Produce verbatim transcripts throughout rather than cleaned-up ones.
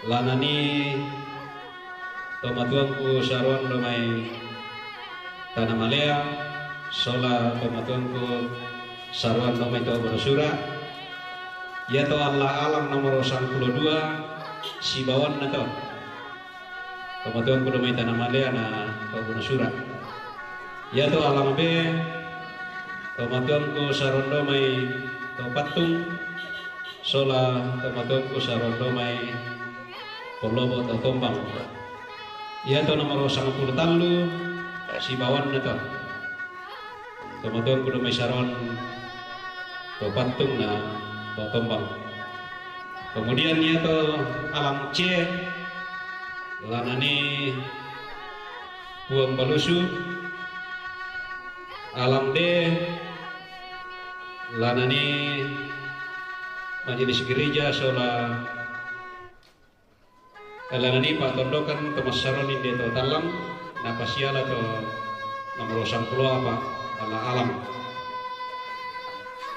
Lanani tomatuangku saroan do mai Tana Malea, sola tomatuangku saroan do mai Tobono Sura. Ia to Allah alang nomor sangpulo dua, sibawanna to. Tomatuangku do mai Tana Malea na Tobono Sura. Ia to alang be, tomatuangku saroan do mai Topattung, sola tomatuangku saroan do mai Pollobo Totombang. Ia to nomor sangpulo tallu, sibawanna to. Tomatuangku do mai saroan Topattung na Totombang. Kemudian ia to alang C, lanani Puang Balusu, alang D, lanani majelis gereja sola, lanani patondokan tomassaroan inde to tallang, na pasiala to nomor sangpulo apa, Allah alang.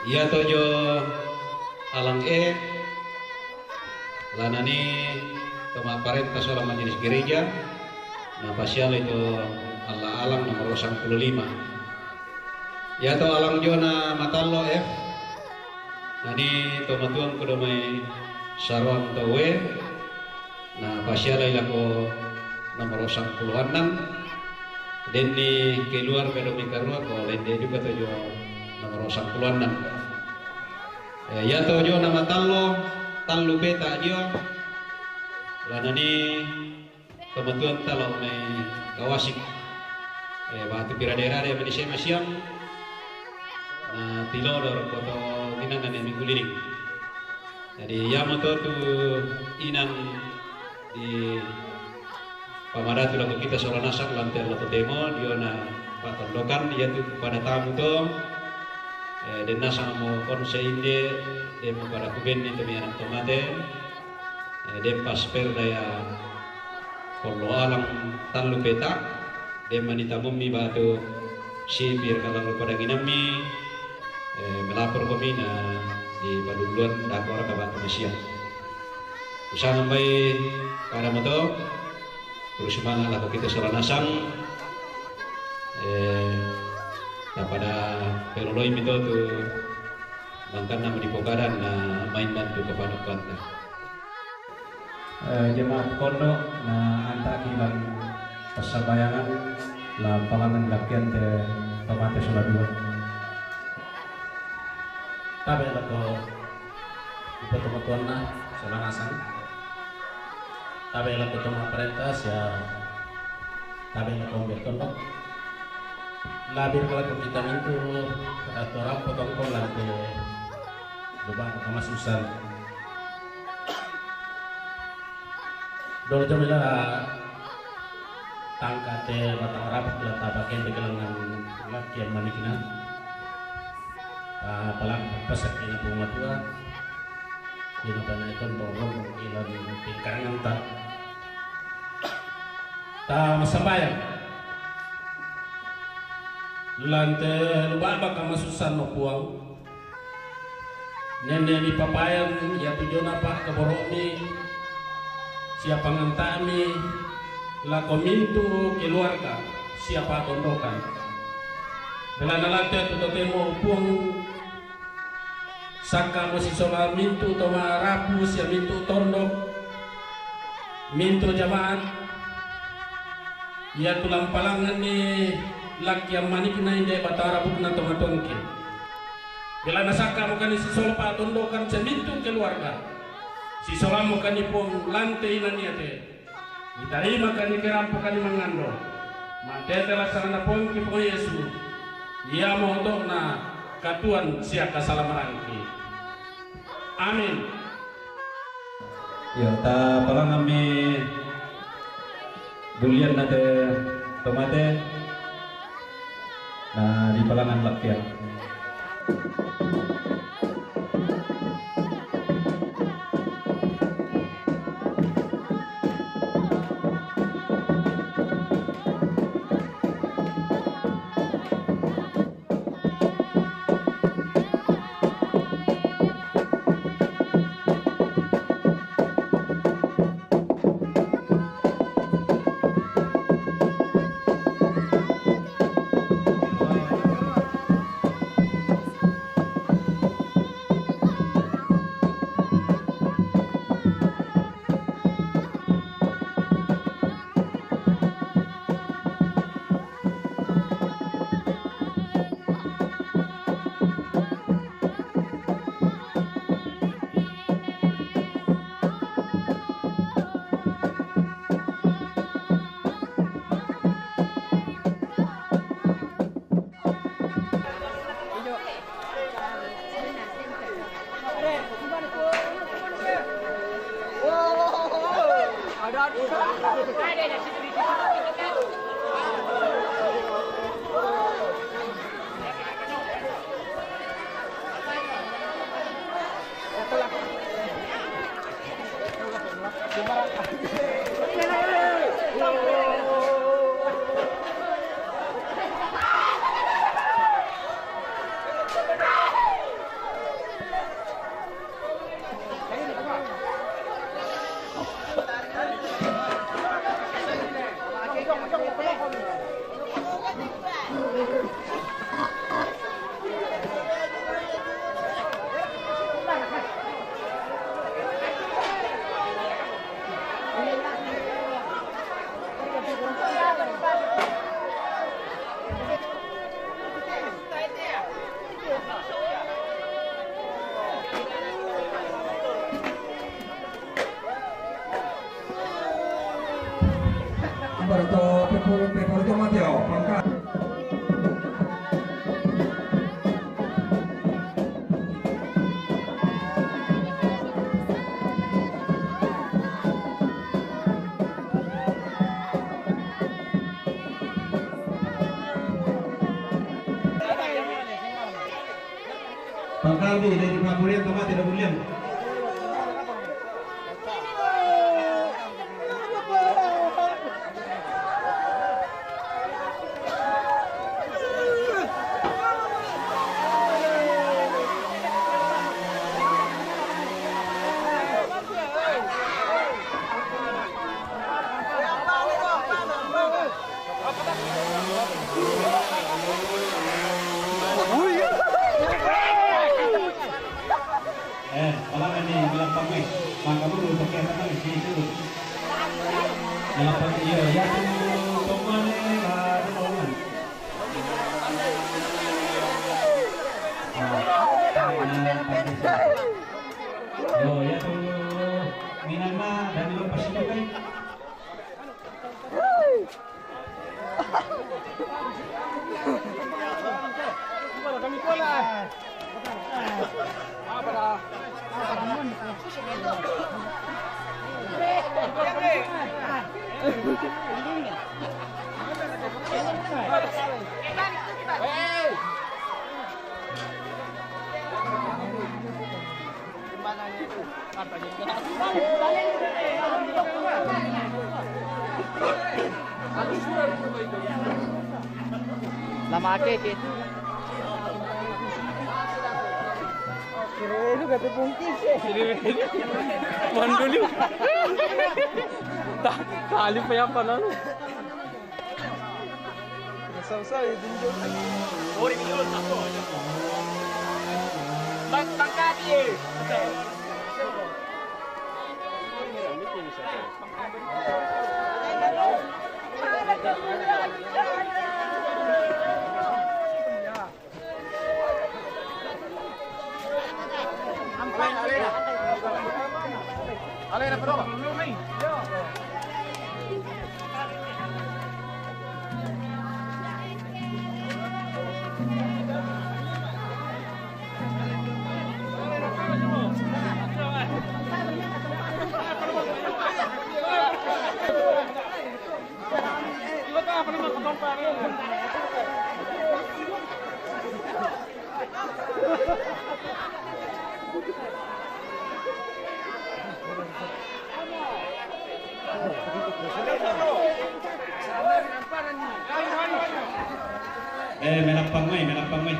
Ia to jo alang E, lanani toma parenta sola majelis gereja, na pasiala to Allah alang nomor sangpulo lima. Ia to alang jo na matallo F, nani tomatuangku do mai saroan to W, na pasiala i lako nomor sangpulo annan, denni keluarga do mai karua ko lende duka to jo nomor sangpulo annan. Eh, ia to jo na matallo, tallu peta jo, lanani tomatuanta lao mai Kawasik. Eh, batu pirade-rade manise masiang, na tilo do rokko to inanna ni Minggu Lining. Jadi, ia mo to tu inan di pamadatu lako kita sola nasang, lantean lako temo, diona patondokan, ia tu pada tamu to, eh, den nasang mo konse inde, den mo pada kubenni to mianak to mate, eh, den pas perdaya kollo alang tallu peta, den manitamummi batu sipir kalang lu padanginammi, eh, melapor komi na di paduluan dakor ka batu masiang. Usangan bai pada moto, terus semangat lah kita sola nasang, eh, tapada peloloi mito tu bangkanna madipokadan na main bantu kepada kuanta. Eh, jemaat pondok, na antaki lan passambayangan, lan palangan lakkian te tomate sola dua. Tabe lako upa tomatuanna sola nasang. Tabe lako toma parenta sia tabe lako ambil tondok. Labir lako kita mintu atau rapo tongkol lante lupa kamasusan. Dolo jomela tangkate batang rabuk la tapakende gelangan lakkian manikna. Ah, palak pasak ina pung matua. Ina panaiton borong ilan pingkangan ta. Ta massambayang. Lante lubaba kamasusan no Puang. Nenne ni papayan ia tujona pa kaboro'mi sia panganta'mi lako mintu keluarga sia patondokan. Belana lante tu totemo Puang sakka mo sisola mintu to marapu sia mintu tondok, mintu jamaat, ia tu lampalangenni lakkian manikna inde batara bukna to matongki. Belana sakka mo kani sisola patondokan sia mintu keluarga. Sisola mo kani Puang lante inan iate. Ditarima kani kerampo kani mangando. Matete laksana Puangki Puang Yesu. Iamo oto'na katuoan sia kasalamaranki. Amin. Iyo, tapalangammi bulianna te tomate, na dipalangan lakkian. Berto pepul pepul tu mati au pangkat. Pangkaldi dari Paburian tu mati dah bulian. Eh, palangan ni, bilang pamai. Maka dulu pakai apa ni? Sini dulu. Bilang pamai, iya, ya tu, teman ni, ah, teman. Ah, ah, yo, ya tu, minana dan lupa situ kan. Lama ake ke. Kira lu kata bungkis. Manduli. Ta-, tali pa yan pa na. Nasawsaw, eh, din dyan. Ori, minulot ako. Tang-, tangkad, eh. Eh, melapang, weh, melapang, weh.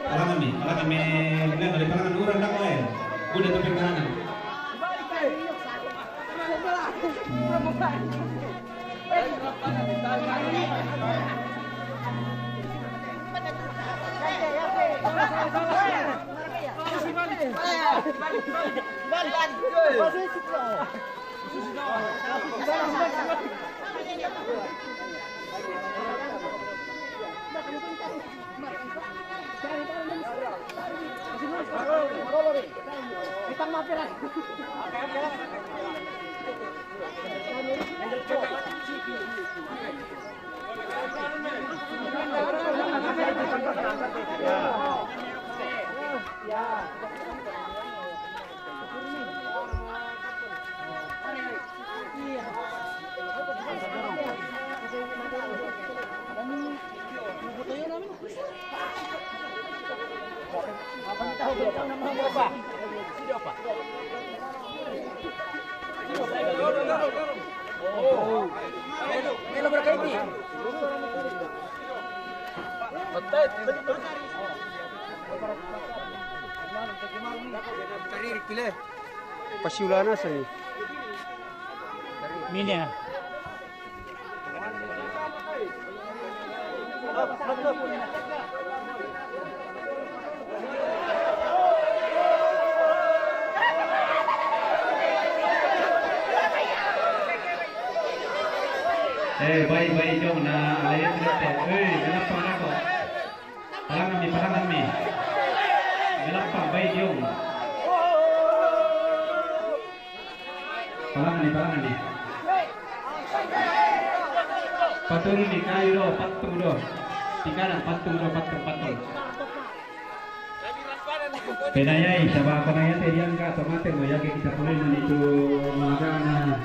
Palangan ni, palangan, me-, me-, dari palangan orang dah, weh. Udah tapi palangan. Pasiulana sani. Mina. Eh, bai, bai, jong na, alai, eh, kenapa, kenapa? Palangan mi, palangan mi. Melapang, bai, jong. Palangan ni, palangan ni. Paturu ni, kayu do, patung do. Tingkalan, patung do, patung, patung. Penayai, saba penayai te diangka, tomate mo yake kita pulih manitu magana.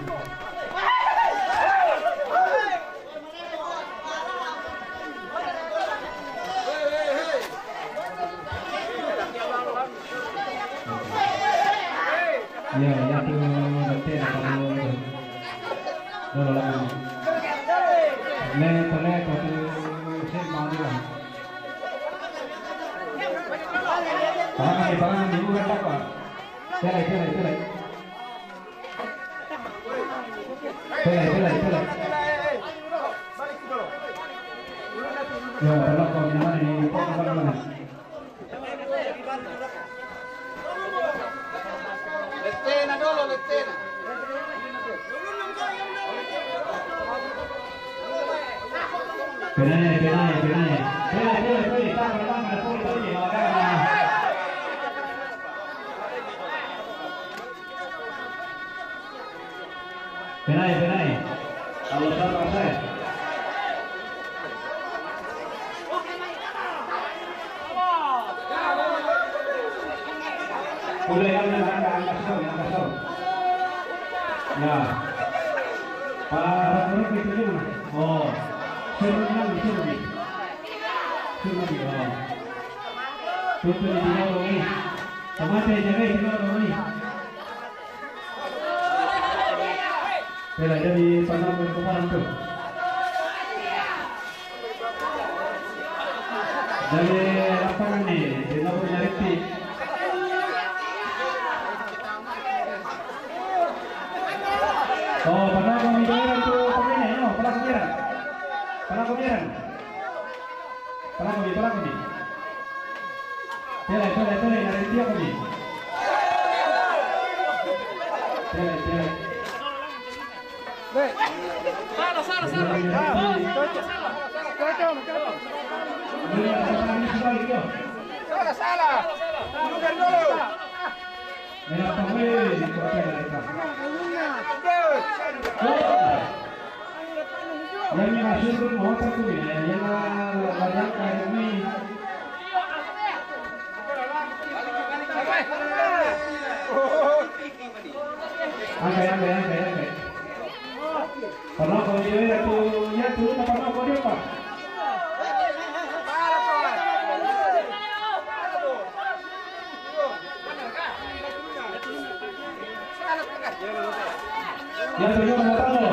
Ya, ya, tu, betul, kalau dulu lama. Le, tole, ko tu, se mau dulu. Palangan ni, palangan ni, bukan apa. Tole, tole, tole. Tole, tole, tole. Ya, tolong kau, di mana ni? Kau, kau, kau, kau. Letena dulu, letena. Penai, penai, penai. Penai, penai, penai. Tahan, tahan, tahan, tahan, tahan. Penai, penai. Kalau sabar, saya. Udah, yang angkat, angkat, angkat, angkat. Ya. Para guru itu ni. Oh. Suruh ni, suruh ni. Suruh ni, oh. Tutu ni, tiga orang ni. Sama saya jaga, tiga orang ni. Pela dari Panambu Kuparan tu. Dari lapangan ni, dia nak punya repeat. Oh, pernah kami bayar tu, pernah ni, no, pernah kami bayar. Pernah kami bayar. Pernah kami, pernah kami. Tele, tele, tele, ada dia kami. Tele, tele. Salah, salah, salah. Salah, salah. Salah, salah. Mundur dulu. Yang ini masuk ke motor tu ya, yang ada yang ini. Angkat, angkat, angkat, angkat. Panoko, dia tu, dia tu, panoko dia apa? Ya, señor Matano.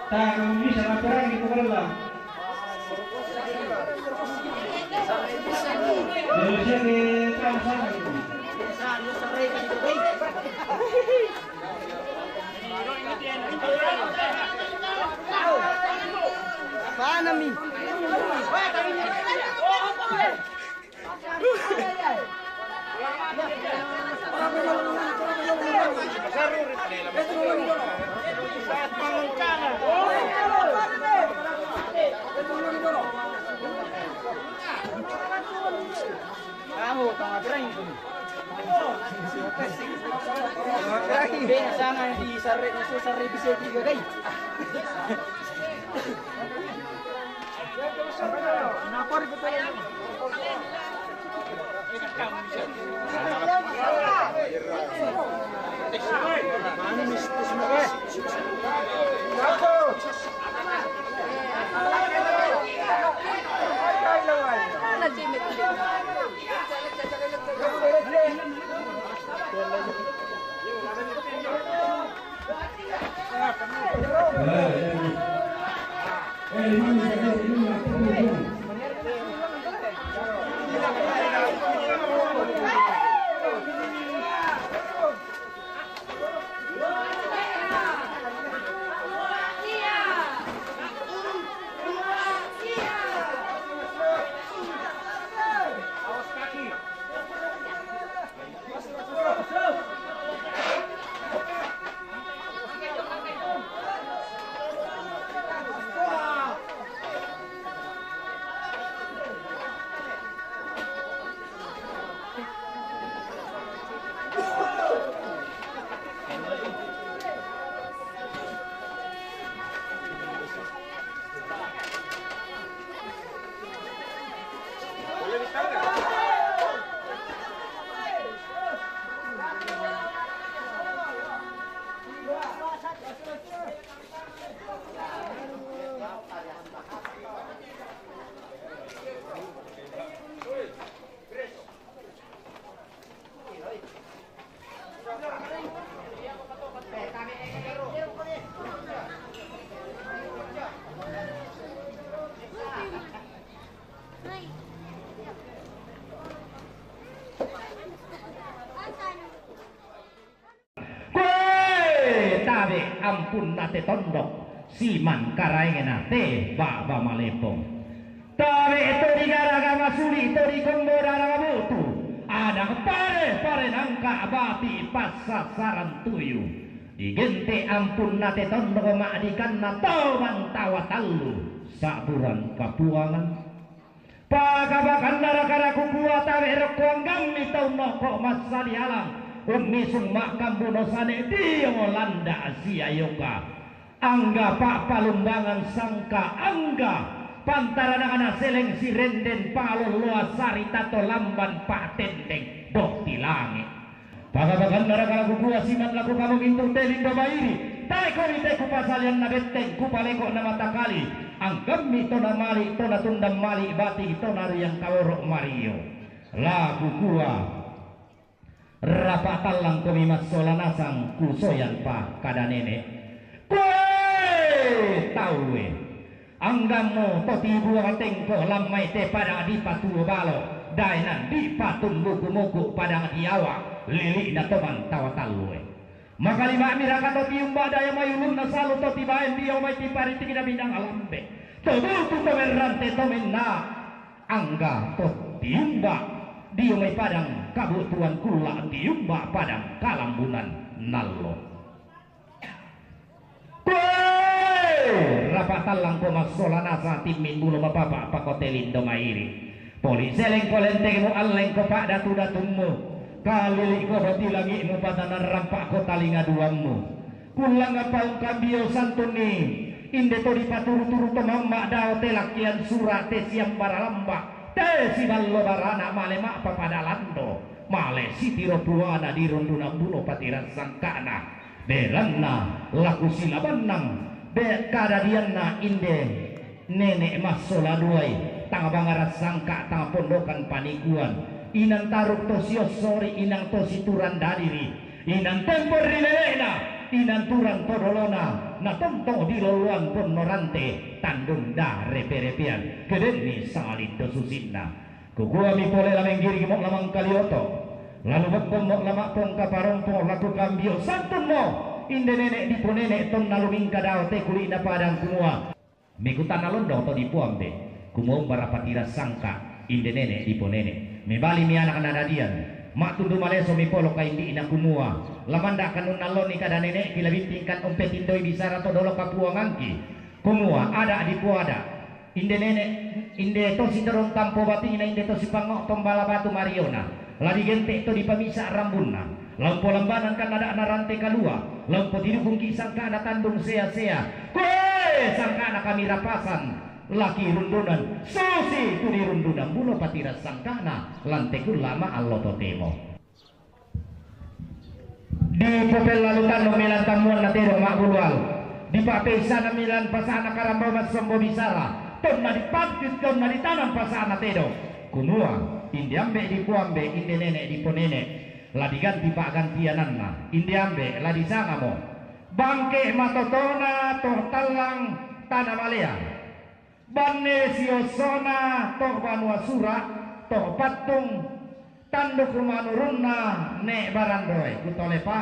Ta, kamu bisa maperang di pukul lah. Indonesia ke, ta, sama. Panami. Kamu tengah kering tu. Tengah kering. Dia sana di sarre, di sarre bisa tiga kali. Koe tabe' ampunna te tondok, siman karaengna te ba'ba malepong. Tabe' to digaraga masuli' to dikombo daraga bu'tu, adang pare-pare nangka bati' passasaran tuyu. Digente' ampunna te tondok ma'dikanna tau bantawa tallu sa'buran kapuangan. Paka-pakanna rakara kukua tabe' rokko anggammi tau nokko' massadialang, ummisung ma'kambuno sane dio landa' sia yoka. Angga pa'palumbangan sangka angga pantaranangna seleng sirenden pangalolloa sarita to lamban pa'tendeng dotti langi'. Paka-pakanna rakara kukua siman lako kamu mintu' te lindo mairi, tae' komi te kupasalianna betteng, kupaleko'na mata kali, angkammi to namali', to natundang mali' bati', to nariang kaworo' mario. La kukua, rapa' tallang komi massola nasang kusoyan pa kada nene'. Koe taue! Anggammu to tibua tengko lammai te padang dipatuo balo, daenan dipatumbuku-muku padang diawa, lili'na to bantawa tallue. Makalima'mi raka to tiumba dae mai ulunna salu to tibaen dio mai tiparitikna bidang alambe. To butu to merrante to menna angga to tiumba dio mai padang kabutuan kulla tiumba padang kalambunan nallo. Koe! Rapa' tallangko massola nasa timmin bulo mapapa' pako te lindo mairi. Poli selengko lentengmu allengko pa'datu-datummu. Kalili'ko boti langi'mu patanang rampa'ko talinga duammu. Kullangngapa ungkambio santunni inde to dipaturu-turu to mamma' dao te lakkian sura' te siambara lamba' te siballo barana male ma'papada lando male sitiro puana dirundunang bulo patirang sangka'na. Beranna laku silabannang be-, kadadianna inde nene' massola duai, tang bangara sangka', tang pondokan panikuan, inang taruk to siossori, inang to siturang dadiri, inang tempon ri lele'na, inang turang to dolona, na tontong diloloan ponno rante, tandung da repe-repean, kedenni sangalindo susinna. Kukuami pole la menggirimo la mangkalioto, lalu mokkommo la ma'pongka parompo, la kukambio santunmo, inde nene' diponene' tonna lumingka dao te kuli'na padang kumua. Mekutana londong to dipoambe, kumua umbara patirang sangka, inde nene' diponene'. Mebalimi anak nadadian, Ma'tundu maleso mipolo kaindi'na kumua, la manda' kanunna allo ni kada nene'ki la bintingkan umpetindoi bisara to dolo kapuangangki. Kumua, ada' dipoada'. Inde nene', inde to sitorong tampo bati'na, inde to sipangngo' tombala batu mariona. La digente' to dipamisa' rambunna. La umpolambanangkan ada'na rante kalua', la umpotidukungki' sangka'na tandung sea-sea. Koe sangka'na kamirapasan, laki rundunan, susi tu dirundunan bulo patiras sangka'na, lan tekulla' ma allo totemo. Dipopellalukanno milan tammuanna tedong ma'bulu aluk. Dipa'peissanammi lan pasa'na karambau massombo bisara. Tonna dipaddut, tonna ditanang pasa'na tedong. Kumua, inde ambe' dipoambe', inde nene' diponene'. La diganti pa'gantiananna. Inde ambe' la disangamo. Bangke' matotona to tallang tana malea. Banne siossona to banua sura', to pattung, tanduk manurunna ne' barandoe, kutolepa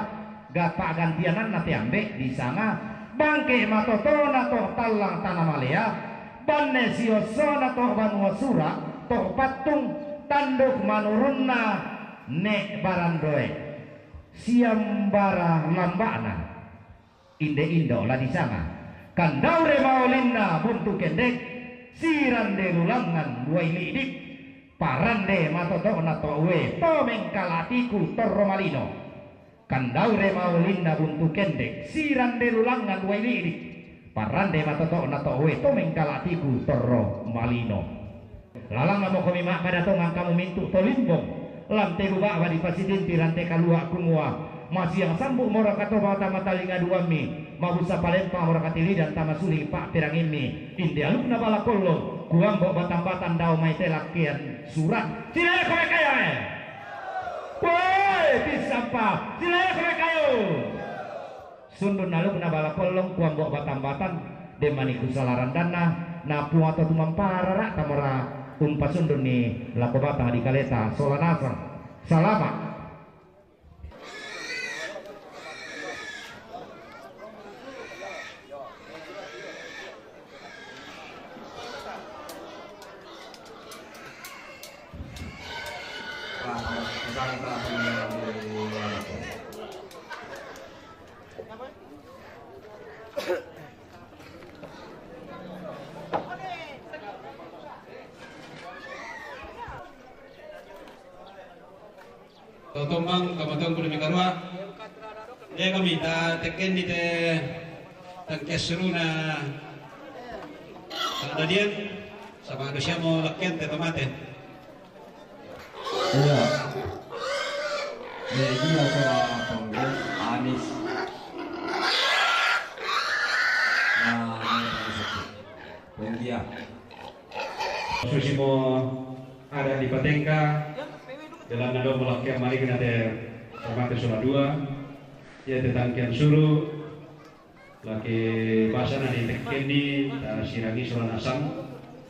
ga pa'gantiananna te ambe' disanga, bangke' matotona to tallang tana malea, banne siossona to banua sura', to pattung, tanduk manurunna ne' barandoe, siambara lamba'na. Inde indo' la disanga. Kandaure maolinna buntu kendek, sirande lulangngan uai li'dik, parande matoto'na to' ue to mengkala'tiku torro malino. Kandaure maolinna buntu kendek, sirande lulangngan uai li'dik, parande matoto'na to' ue to mengkala'tiku torro malino. Lalangngamokomi ma'kada tongang kamu mintu' to limbong, lan tegu ba'ba dipasitinti rante kalua' kumua, masiang sambu'mora katoba tama talinga duammi, mabussa palempangmora katilidan tama suli' pa'perangimmi, inde alukna bala kollong, kuambo' batang-batang dao mai te lakkean sura'. Silaeko mekayo, eh! Woi, pissampa, silaeko mekayo! Sundun alukna bala kollong kuambo' batang-batang, den mani kusala randanna, na Puang to tumamparara' tamora umpasundunni lako batang dikaleta sola nasang. Salama'. Totombang, kamatang kuda mikarua. Eh, kami, ta tekkenni te tangkiassuruna. Sa' dadian, sama' dosiamo lakkean te tomate. Iya. Eh, iya, sama Ponggo, Anis. Nah, ini Ponggo. Ponggia. Susimo ada dipatengka, jalanna do malakkean malikna te tomate sola dua, iya te tangkian suru, laki basana ditekkenni, ta sirangi sola nasang.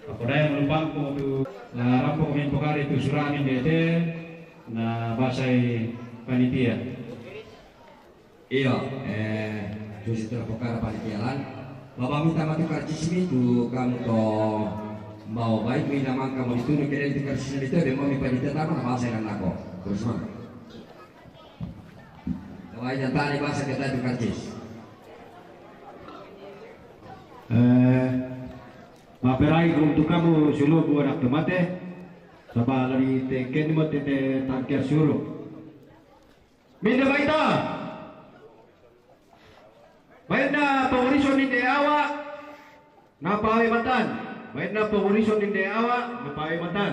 Apa daya malupangku tu, na rampo mimpo kari tu surami dete, na basai panitia. Iyo, eh, susi tu pokara panitia lan. Bapa minta matu karcismi tu kamu to mau baik mi namang kamu ditunu kira itu karcismi itu, demo mi panitia tama na basai lan nako. Terus mang. Kawai jantani basa kita itu karcis. Eh, maperai untuk kamu sulu buah nak tomate. Saba' la ditekkenni mo te tangkian suru. Minda baita? Bainna pangurison inde awa, napawe matan. Bainna pangurison inde awa, napawe matan.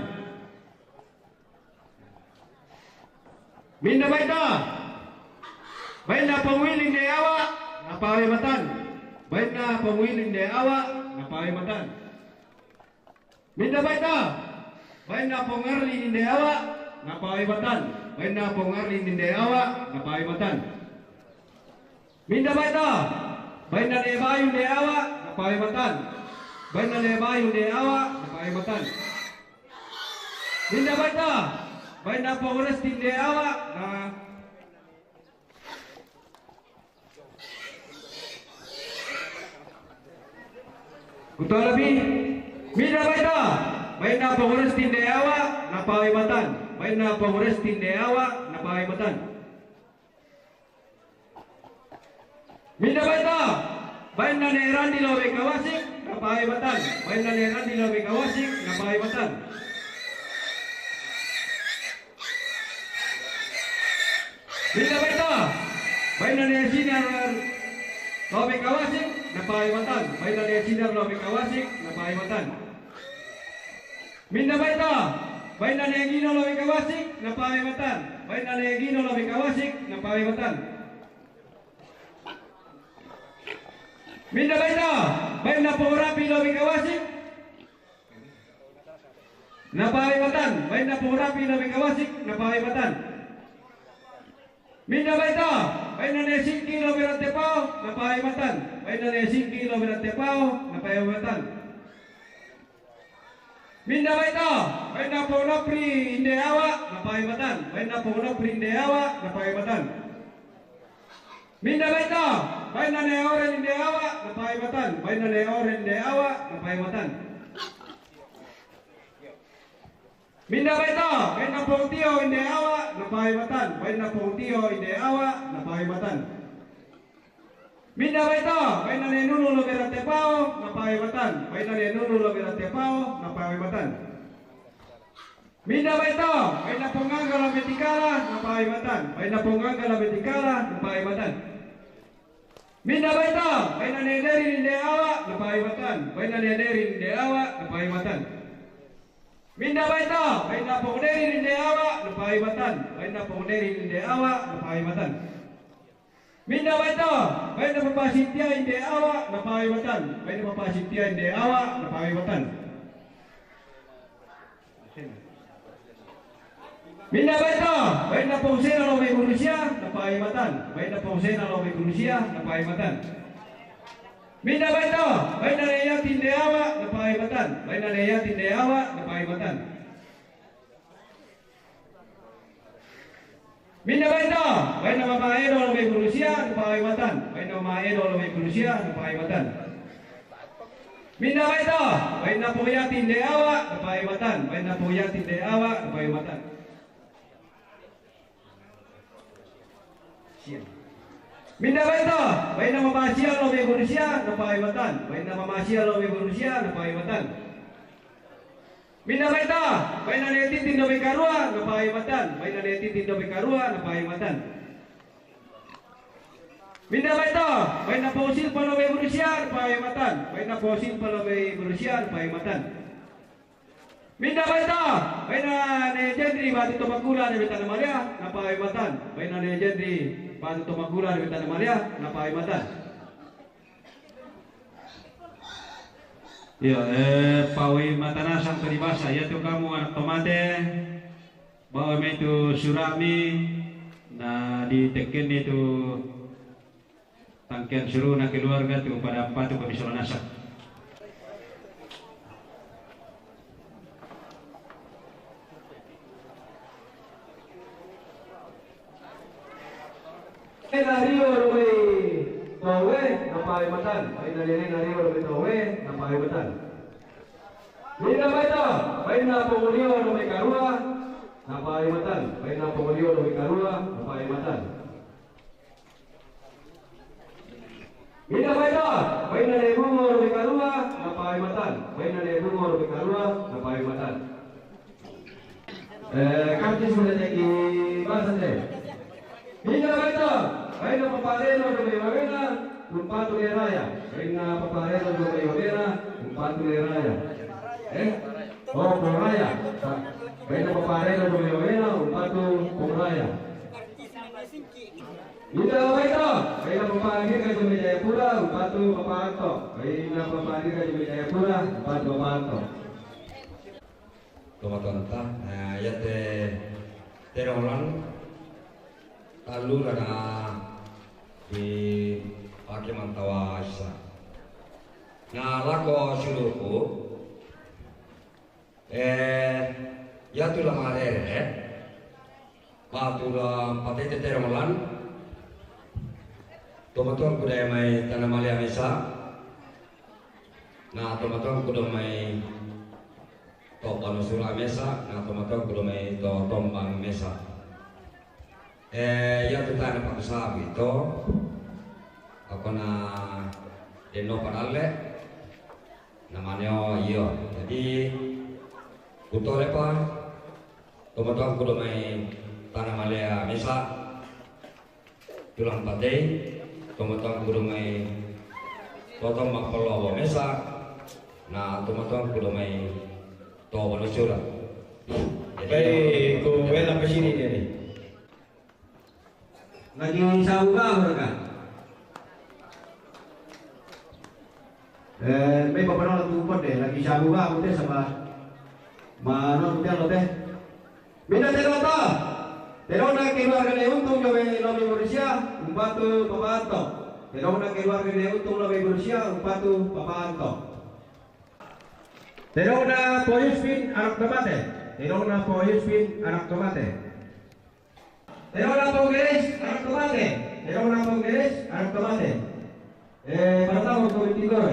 Minda baita? Bainna panguil inde awa, napawe matan. Bainna panguil inde awa, napawe matan. Minda baita? Bainna pangarli inde awa, napawe matan. Bainna pangarli inde awa, napawe matan. Minda baita? Bainna lebayu inde awa, napawe matan. Bainna lebayu inde awa, napawe matan. Minda baita? Bainna panguresti inde awa, na Kutolabi, minda baita? Bainna panguresti inde awa, napawe matan. Bainna panguresti inde awa, Paimatan. Minda baito, bainna ne Randi Lobe Kawasik, na Paimatan. Bainna ne Randi Lobe Kawasik, na Paimatan. Minda baito, bainna ne Sinar Lobe Kawasik, na Paimatan. Bainna ne Sinar Lobe Kawasik, na Paimatan. Minda baito, bainna ne Gino Lobe Kawasik, na Paimatan. Bainna ne Gino Lobe Kawasik, na Paimatan. Minda baito, bainna Pong Rapi Lobe Kawasik, na Paimatan. Bainna Pong Rapi Lobe Kawasik, na Paimatan. Minda baito, bainna ne Singki Lobe Rantepao, na Paimatan. Bainna ne Singki Lobe Rantepao, na Paimatan. Minda baito, bainna Pong Nopri Inde Awa, na Paimatan. Bainna Pong Nopri Inde Awa, na Paimatan. Minda baito, bainna ne Oren Inde Awa, na Paimatan. Bainna ne Oren Inde Awa, na Paimatan. Minda baito, bainna Pong Tio Inde Awa, na Paimatan. Bainna Pong Tio Inde Awa, na Paimatan. Minda baito, bainna ne Nunu Lobe Rantepao, na Paimatan. Bainna ne Nunu Lobe Rantepao, na Paimatan. Minda baito, bainna Pong Angga Lobe Tikala, na Paimatan. Bainna Pong Angga Lobe Tikala, na Paimatan. Minda baito, bainna ne Derin Inde Awa, na Paimatan. Bainna ne Derin Inde Awa, na Paimatan. Minda baito, bainna Pong Derin Inde Awa, na Paimatan. Bainna Pong Derin Inde Awa, na Paimatan. Minda baito, bainna Papa Sintia Inde Awa, na Paimatan. Bainna Papa Sintia Inde Awa, na Paimatan. Minda baito, bainna Pong Sena Lobe Kurusia, na Paimatan. Bainna Pong Sena Lobe Kurusia, na Paimatan. Minda baito, bainna ne Yati Inde Awa, na Paimatan. Bainna ne Yati Inde Awa, na Paimatan. Minda baito, bainna Mama Edo Lobe Kurusia, na Paimatan. Bainna Mama Edo Lobe Kurusia, na Paimatan. Minda baito, bainna Pong Yati Inde Awa, na Paimatan. Bainna Pong Yati Inde Awa, na Paimatan. Minda baito, bainna Mama Sia Lobe Kurusia, na Paimatan. Bainna Mama Sia Lobe Kurusia, na Paimatan. Minda baito, bainna ne Tintin Lobe Karua, na Paimatan. Bainna ne Tintin Lobe Karua, na Paimatan. Minda baito, bainna Pong Silpa Lobe Kurusia, na Paimatan. Bainna Pong Silpa Lobe Kurusia, na Paimatan. Minda baito, bainna ne Jendri Batu Tomakula Debeta Namalia, na Paimatan. Bainna ne Jendri Batu Tomakula Debeta Namalia, na Paimatan. Iya, eh, Paimatan Asang to di basa, iya tu kamu anak tomate, bawa mai tu surami, na di tekken itu tangken suruna keluarga tu pada patu kami sola nasa. Nena Rio Robe Towe, na Paimatan. Bainna Nena Rio Robe Towe, na Paimatan. Minda baito, bainna Pong Rio Robe Karua, na Paimatan. Bainna Pong Rio Robe Karua, na Paimatan. Minda baito, bainna ne Bungo Robe Karua, na Paimatan. Bainna ne Bungo Robe Karua, na Paimatan. Eh, kartis minda teki basa te. Minda baito, bainna Papa Reno Robe Wawena, umpatu ne Raya. Bainna Papa Reno Robe Wawena, umpatu ne Raya. Eh? Oh, Pong Raya. Bainna Papa Reno Robe Wawena, umpatu Pong Raya. Minda baito, bainna Papa Girga Jombe Jayapura, umpatu Papa Anto. Bainna Papa Girga Jombe Jayapura, umpatu Papa Anto. Tomatoanta, eh, iate tere olan, tallu na dipake mantawa issa. Na lako siulu'ku, eh, iatu la marere, batu la patete tere olan, tomatoangku dai mai Tana Malia Mesa, na tomatoangku dao mai to Panosura Mesa, na tomatoangku dao mai to Tombang Mesa. Eh, iya tu tana paksa bito. Ako na deno panalle. Namanya iyo. Jadi kutore pa. Tomatuang kudo mai tana malea mesa. Tulang patei. Tomatuang kudo mai totong mapolo mesa. Na tomatuang kudo mai to malusura. Jadi, baik, ku wela pesini dia ni. Lagi sabu bahu ka? Eh, me papanola tu pode, lagi sabu bahu te sama. Mano tu te lo te. Minda te lo to. Tedona keluarga de untung jo be lo be Borussia, umpatu papanto. Tedona keluarga de untung lo be Borussia, umpatu papanto. Tedona poyuspin anak tomate. Tedona poyuspin anak tomate. Tedona ponggeres anak tomate. Tedona ponggeres anak tomate. Eh, para tamu ko tinggal.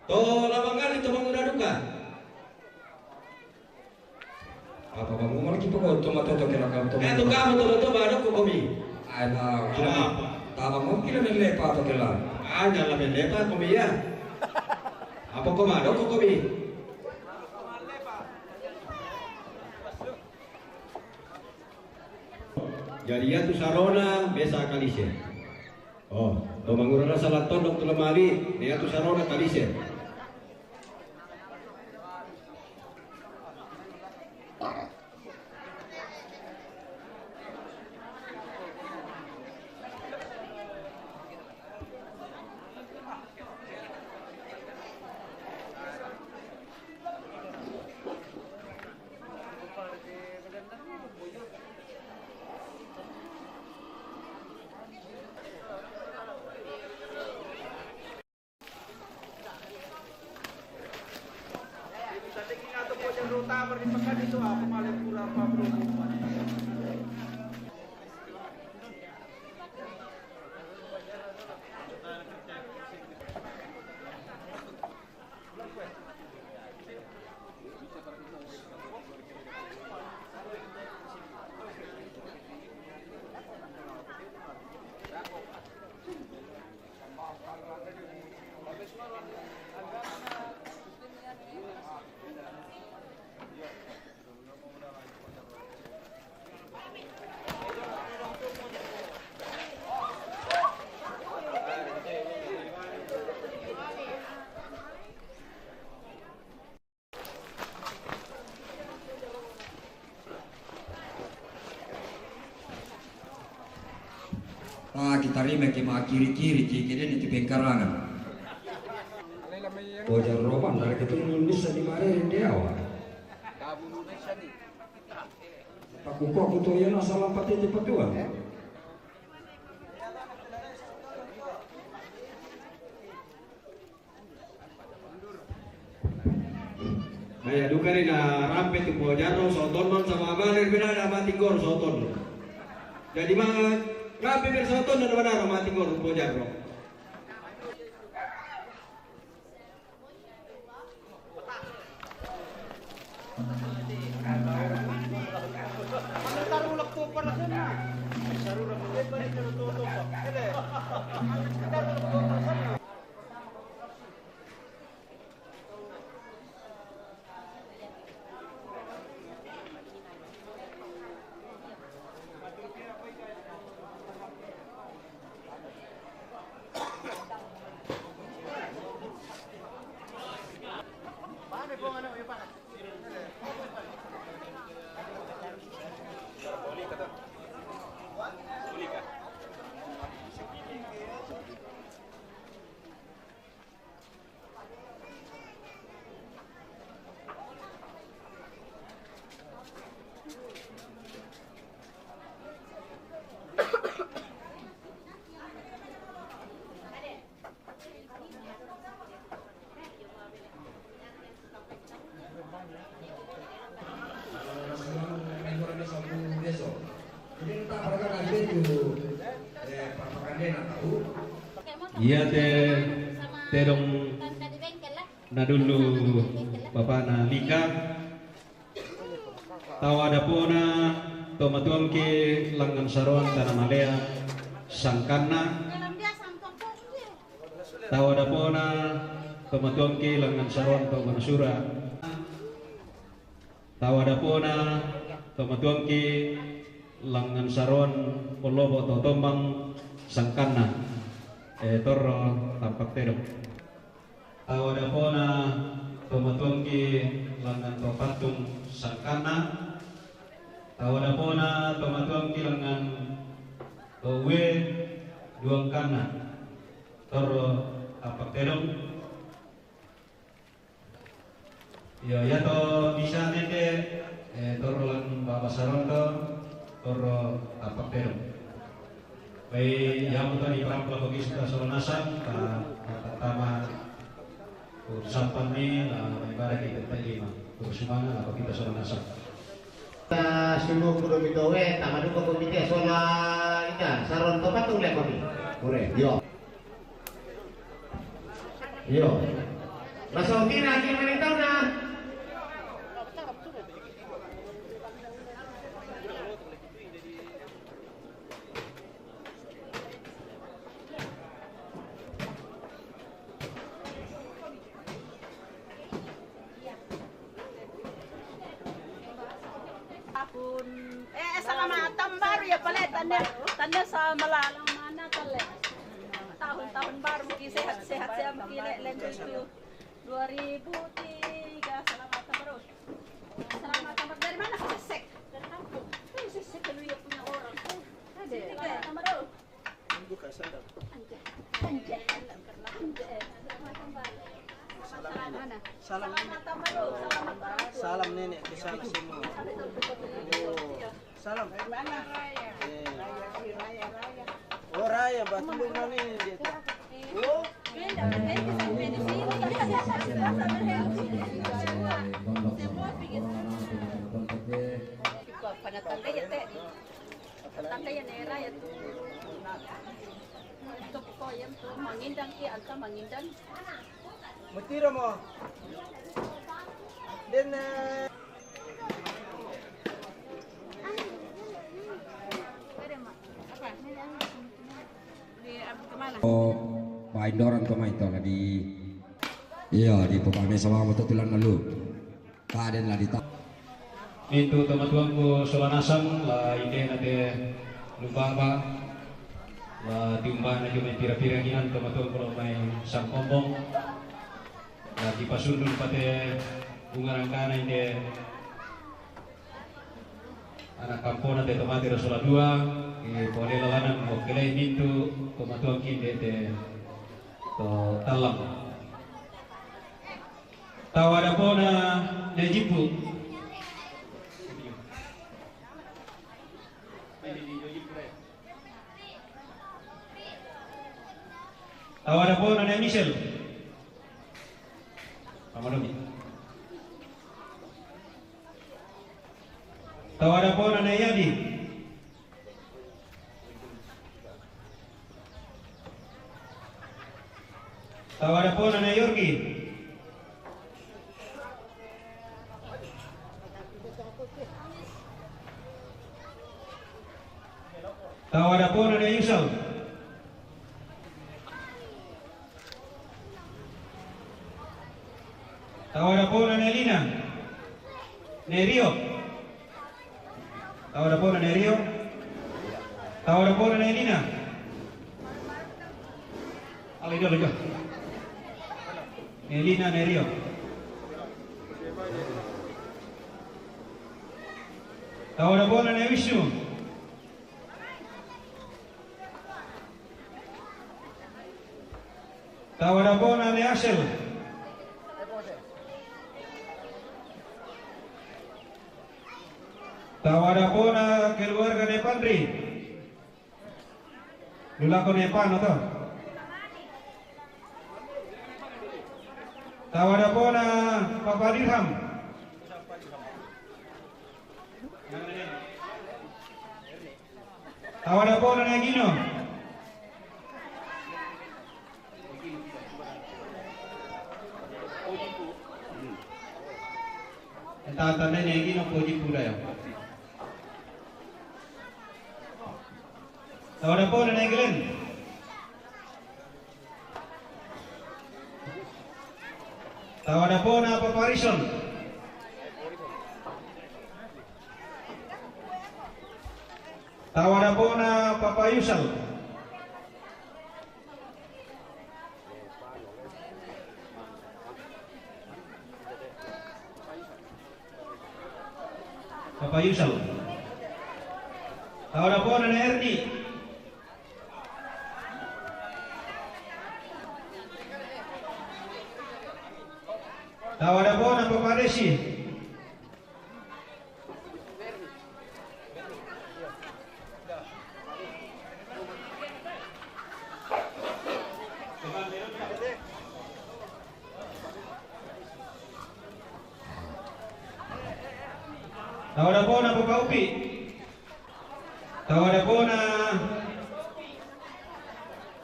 To labangan itu mangura duka. Apa bang umur kita ko to mata to kira kam to. Eh, to kamu to to baru ko komi. Ai ba kira. Apa? Taba mo kira mele pa to kira. Ah, jangan mele pa komi ya. Apa ko ma do ko komi? Jadi ya tu sarona besa kalise. Oh, to mangura salah tondok tu lamali, ya tu sarona kalise. Ah, kita rima ke ma kiri-kiri, ki kede ni tu pengkarangan. Ojar roban dari ketu bisa di mare dia wa. Paku kok kutu ya na salah pati di paduan. Maya duka ni na rampe tu Pojarro, sotonnon sama bale beda na mati gor sotonnon. Jadi ma rampe ber sotonnon mana mati gor Pojarro. Iya te tedong na dulu Bapak na Lika. Tawa dapona Tomatuangki langngan saroan Tana Malea sangkanna. Tau adapona tomatuangki langngan saroan Toga Nasura. Tau adapona tomatuangki langngan saroan Pollobo Totombang sangkanna. E, torro tampak tedong. Tau adapona tomatuangki langngan to Pattung sangkanna. Tau adapona tomatuangki langngan to Uwe duangkanna. Torro tampak tedong. Iyo, iyato bisa nende, e, torro lan Baba Sarondo, torro tampak tedong. Bai, iyamoto diparampe lako kita sola nasang, ta, ta, tama, tu sampanni, la, ibadah kita terima. Terus mana lako kita sola nasang. Ta sulu kudu mitowe, tama duka komite sola ita, Sarondo Pattung le komi. Pure, iyo. Iyo. Masokina ki merintahna. Tahun, eh, selamat tahun baru ya, pale, tanda, tanda sama lalang mana, pale. Tahun-tahun baru, ki sehat-sehat, sehat, ki le, lengkap itu. Dua ribu tiga, selamat tahun baru. Selamat tahun baru. Dari mana kau sesek? Dari kampung. Kau sesek kalau dia punya orang. Ada. Sini, kayak tahun baru. Buka sandal. Anjay. Anjay. Anjay. Salam, Nenek. Salam, Nenek. Salam, Nenek. Ke sana semua. Yo. Salam. Mana? Eh. Raya, raya, raya. Oh, raya, batu lima ni dia tu. Oh. Pada tangga ya, Teh. Tangga ya, Nera, ya, tu. Untuk kau yang tu mangindang, iya, anta mangindang. Mutiro mo. Den, eh, apa? Di, apa, kemana? Oh, paindoran pemain to la di. Iya, di pepame sama moto tulan lalu. Kaden la dita. Itu tomatuangku sola nasang, la indena te lumbaba, la tiumbana jo mai pira-pira hinan tomatuangku lo mai sangkombong. La dipasundun pate bunga rangkana inde anak kampona te tomate ro sola dua, e, pole lalanan mo kelei mintu tomatuangki inde te to tallang. Tau adapona ne Jippu. Tau adapona ne Michel. Pamadomi. Tau adapona ne Yadi. Tau adapona ne Yorgi. Tau adapona ne Yusal. Tau adapona ne Lina. Ne Rio. Tau adapona ne Rio. Tau adapona ne Lina. Ala ido, ala ido. Ne Lina, ne Rio. Tau adapona ne Wisnu. Tau adapona ne Asel. Tau adapona keluarga ne Panri. Lulako ne Pano to. Tau adapona Papa Dirham. Tau adapona ne Gino. Tau adapona ne Gino, poji kuda ya. Tau dapona Nenglen. Tau dapona Papa Rison. Tau dapona Papa Yusal. Papa Yusal. Tau dapona Ne Erdi. Tau dapona Papa Desi. Tau dapona Papa Upi. Tau dapona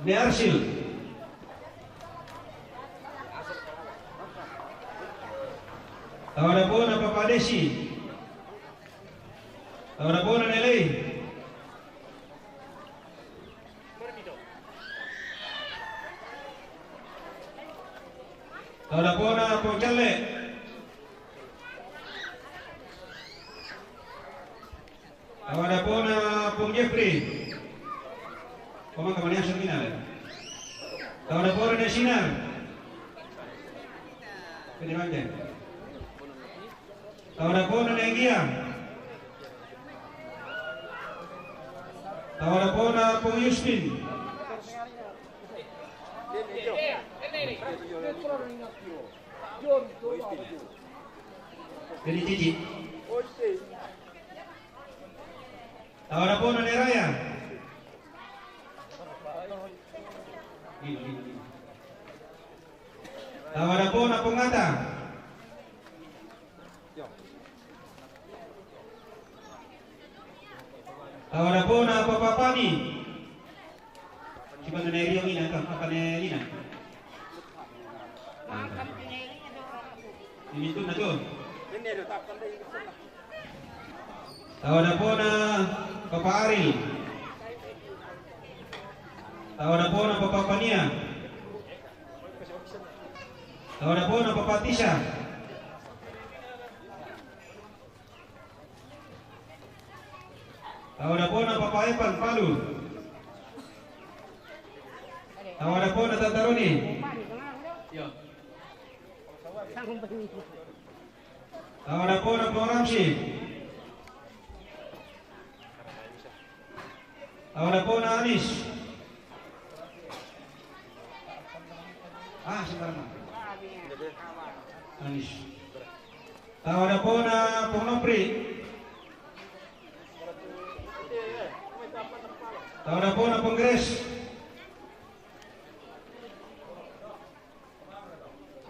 Ne Arsil. Tau dapona Papa Desi. Tau dapona Ne Lei. Tau dapona Pong Calle. Tau dapona Pong Jeffrey. Poma kamaniasan mina le. Tau dapona Ne Sinar. Pede mante. Tau dapona Ne Gia. Tau dapona Pong Yustin. Pede Cici. Tau dapona Ne Raya. Tau dapona Pong Ata. Tau dapona Papa Pani. Sipa Ne Rio ina ka, apa Ne Lina? Ini tu na tu. Tau dapona Papa Ari. Tau dapona Papa Pania. Tau dapona Papa Tisa. Tau dapona Papa Epan Palu. Tau dapona Tataruni. Tau dapona Pong Ramsi. Tau dapona Anis. Ah, sembarang. Anis. Tau dapona Pong Nopri. Tau dapona Pong Grace.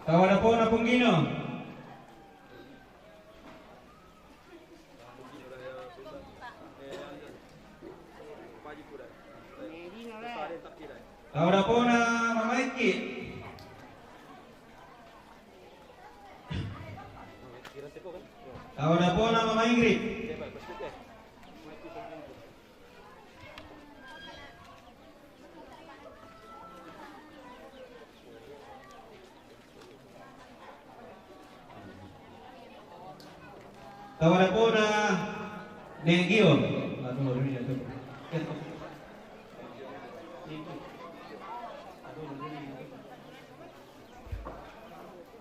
Tau dapona Pong Gino. Tau dapona Mama Eki. Tau dapona Mama Ingrid. Tau dapona Ne Gio.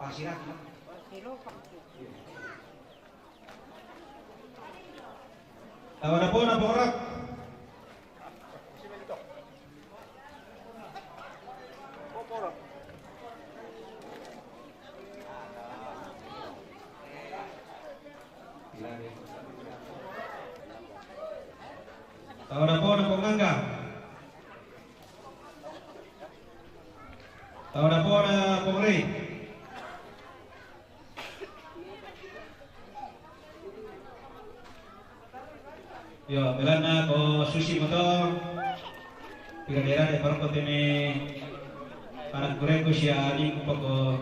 Pasirat. Tau dapona Pong Rap. Tau dapona Pong Angga. Tau dapona Pong Rei. Yo, belanna ko susi motor. Pira daerah de parokko tene anak gorengku sia adikku poko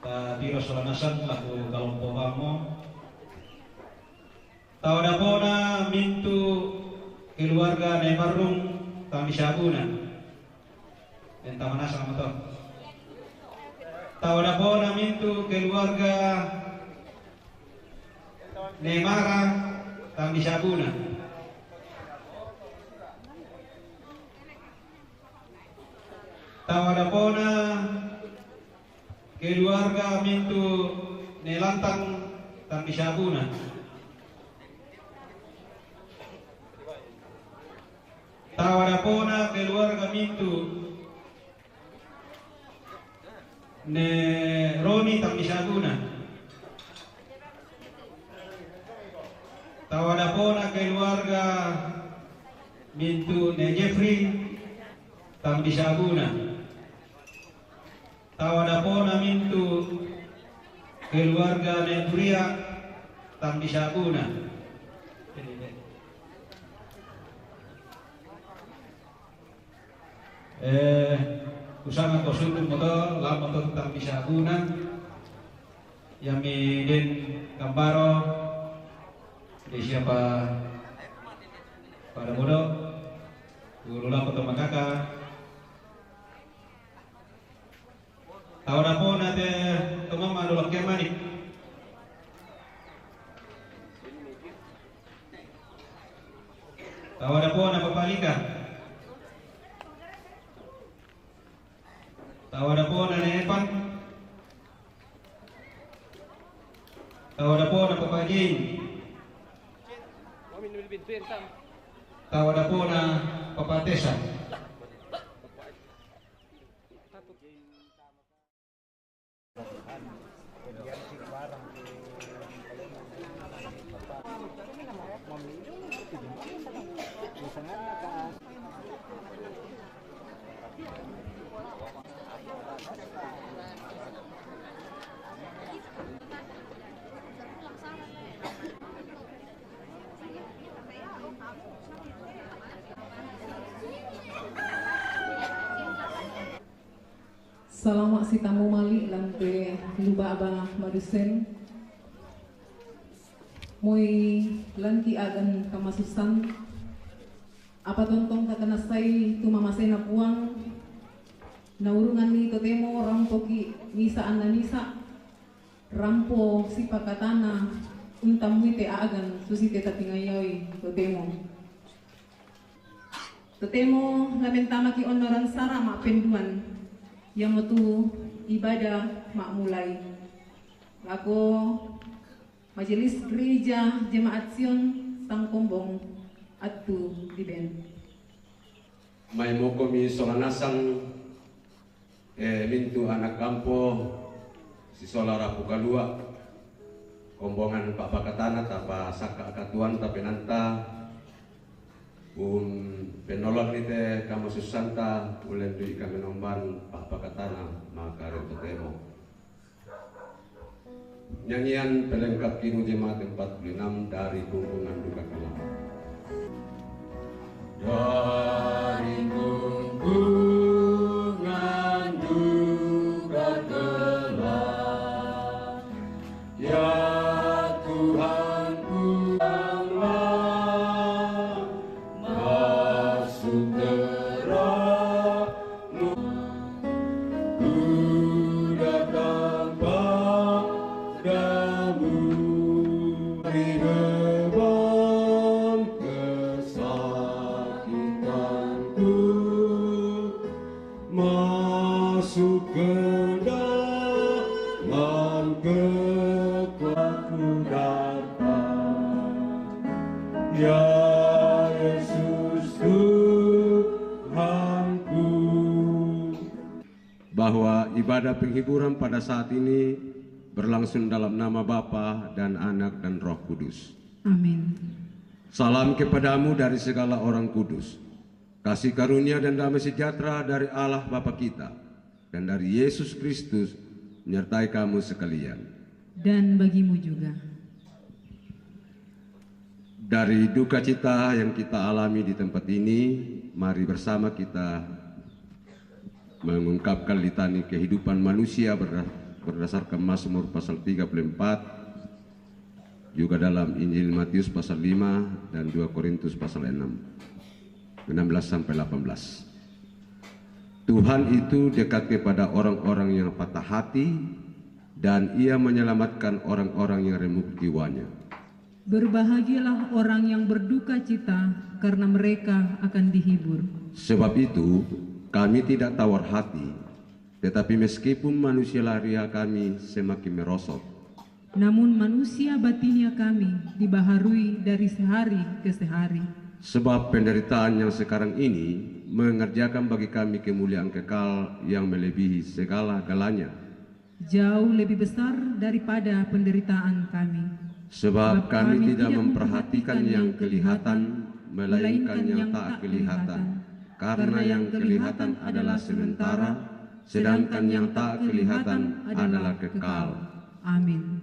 ta tiro sola nasang laku kalompo bammo. Tau dapona mintu Keluarga Nebarrung Tamisabuna. Entah mana sama tu. Tawadapona mintu keluarga Nemara Tamisabuna. Tawadapona keluarga mintu Nelantang Tamisabuna. Tawadapona keluarga mintu Ne Roni Tamisabuna. Tawadapona keluarga mintu Ne Jeffrey Tamisabuna. Tawadapona mintu keluarga Ne Buria Tamisabuna. Eh, kusanga ko sundung moto, lama to Tamisabuna. Yami den kambaro, de siapa pada bodo, guru lako to makaka. Tawadapona te to mama dolo kemani. Tawadapona papalika. Tawadapona Ne Epan. Tawadapona Papa Jin. Tawadapona Papa Tesa. Salama' si tammu mali' lan te luba'ba madusen. Moi lan ki agan kamasusan, apa tontong kakanassai tu mamasena Puang, naurunganni totemo rampoki' misa' anna misa', rampo sipakatana untammui te agan susi te tatingayoi totemo. Totemo la mentamaki' onnoran sara' ma'penduan, iamotu ibadah ma'mulai. Lako Majelis Gereja Jemaat Sion Sangkombong attu diben. Maimokomi sola nasang, eh, mintu anak ampo sisola rapu kalua', kombongan pa'pakatana tapasakka' katuoanta penanta, umpennolonni te kamasussanta, ulendui kamenomban pa'pakatana maka ro totemo. Nyanyian pelengkap kinu jemaat empat puluh enam dari Gunggungan Duka Kelam. Dari Gunggungan Duka Kelam, ya Tuhanku, masuk terang Ku datang padamu, beri beban kesakitanku, masuk ke dalam kekuatanku datang. Ya Yesus Tuhanku. Bahwa ibadah penghiburan pada saat ini berlangsung dalam nama Bapa dan Anak dan Roh Kudus. Amin. Salam kepadamu dari segala orang kudus. Kasih karunia dan damai sejahtera dari Allah Bapa kita dan dari Yesus Kristus menyertai kamu sekalian. Dan bagimu juga. Dari duka cita yang kita alami di tempat ini, mari bersama kita mengungkapkan litani kehidupan manusia berda-, berdasarkan Mazmur pasal tiga puluh empat. Juga dalam Injil Matius pasal lima dan dua Korintus pasal enam, enam belas sampai delapan belas. Tuhan itu dekat kepada orang-orang yang patah hati, dan Ia menyelamatkan orang-orang yang remuk jiwanya. Berbahagialah orang yang berduka cita, karena mereka akan dihibur. Sebab itu, kami tidak tawar hati, tetapi meskipun manusia lahiriah kami semakin merosot. Namun manusia batiniah kami dibaharui dari sehari ke sehari. Sebab penderitaan yang sekarang ini mengerjakan bagi kami kemuliaan kekal yang melebihi segala-galanya. Jauh lebih besar daripada penderitaan kami. Sebab kami tidak memperhatikan yang kelihatan, melainkan yang tak kelihatan. Karena yang kelihatan adalah sementara, sedangkan yang tak kelihatan adalah kekal. Amin.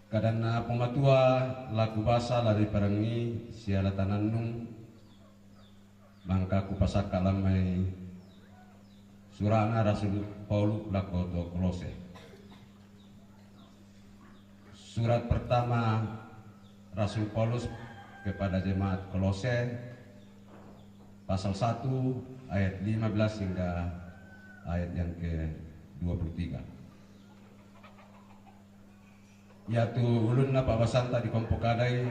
Kadanna Puang Matua la kubasa la riparengngi siala tanannung, mangka kupasakka' lan mai sura'na Rasul Paulus lako to Kolose. Surat pertama Rasul Paulus kepada jemaat Kolose, pasal satu ayat lima belas hingga ayat yang kedua puluh tiga. Iatu ulunna pa'basanta dikompo kadai,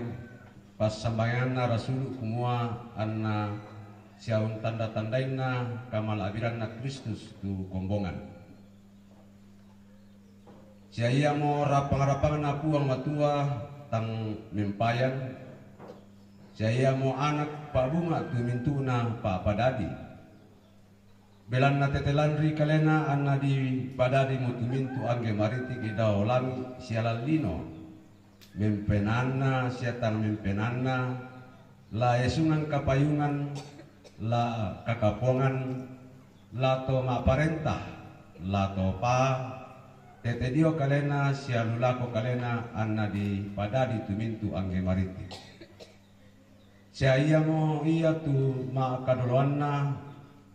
passambayanganna rasulu', kumua anna siaung tanda-tandainna kamala'biranna Kristus tu kombongan. Sia iamo rapang-rapangna Puang Matua tang mempayang, sia iamo anak pa'bunga tu mintu'na pa'padadi. Belanna tete lanri kalena anna dipadadimo tu mintu' angge maritigi dao langi' sia lan lino, mempenaanna sia tang mempenaanna, la esungan kapayungan, la kakapuangan, la to ma'parenta, la to paa, tete dio kalena sia lu lako kalena anna dipadadi tu mintu' angge mariti. Sia iamo ia tu ma'kadoloanna